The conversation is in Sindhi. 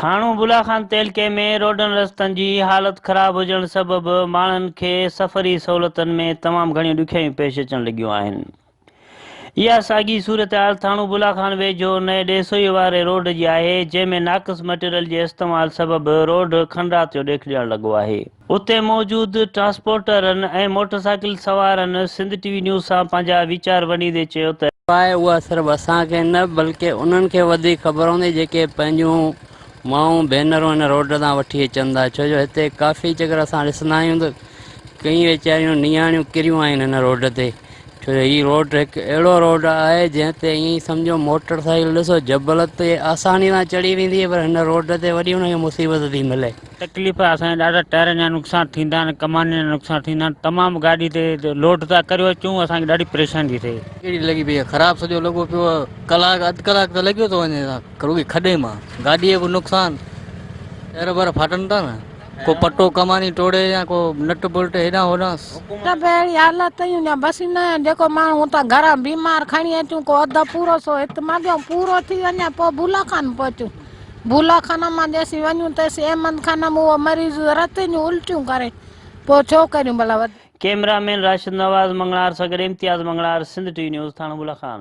ٿاڻو بلا خان تعلقي ۾ روڊن رستن جي حالت خراب هجڻ سبب ماڻهن کي سفري سهولتن ۾ تمام گهڻيون ڏکيائيون پيش اچڻ لڳيون آهن. اها ساڳي صورتحال ٿاڻو بلا خان ويجهو نئين ڏيسوئي واري روڊ جي آهي، جنهن ۾ ناقص مٽيريل جي استعمال سبب روڊ کنڊرات جو ڏيک ڏيڻ لڳو آهي. اتي موجود ٽرانسپورٽرن ۽ موٽرسائيڪل سوارن سنڌ ٽي وي نيوز سان پنهنجا ويچار ونڊيندي چيو ته. آهي اها صرف اسان کي نه بلڪه انهن کي وڌيڪ خبر هوندي جيڪي پنهنجون مائون ڀينرون هن روڊ تان وٺي اچن ٿا ڇو جو هتي ڪافي چڪر اسان ڏسندا آهيون ته ڪئين ويچاريون نياڻيون ڪريون آهن هن روڊ تي ڇو جو هي روڊ هڪ اهڙو روڊ آهي جنهن تي ائين سمجهو موٽر سائيڪل ڏسو جبل تي آساني سان چڙهي ويندي پر هن روڊ تي وڏي هن کي مصيبت ٿي ملي. تڪليف اسان جا ڏاڍا ٽائرن جا نقصان ٿيندا آهن ڪمانين جا نقصان ٿيندا آهن تمام گاڏي تي لوڊ ٿا ڪريو اچون اسان کي ڏاڍي پريشاني ٿي ٿئي. ڪهڙي لڳي پئي آهي خراب سڄو لڳو پيو آهي ڪلاڪ اڌ ڪلاڪ ته لڳيو ٿو وڃي رڳي کڏي مان گاڏي جو به نقصان ٽائر وائر ڦاٽن ٿا نه ڪو پٽو ڪماني ٽوڙي يا ڪو نٽ بولٽ هيڏانهن هوڏانهن. ته به اهڙي حالت اٿئي يا بس نه جيڪو ماڻهو اتان گهران بيمار کڻي اچون ڪو اڌ پورو سو هت ماڳيون پورو ٿي وڃي پوء بولا خان پهچون. بولا خانه مان جيسين وڃون تيسين احمد خانه ۾ اهو مريض رت جون الٽيون ڪري پوء ڇو ڪريون ڀلا وڌ. ڪئميرا مين راشد نواز مڱڻهار سان گڏ Imtiaz Manganhar Sindh T V news ٿاڻو بولا خان.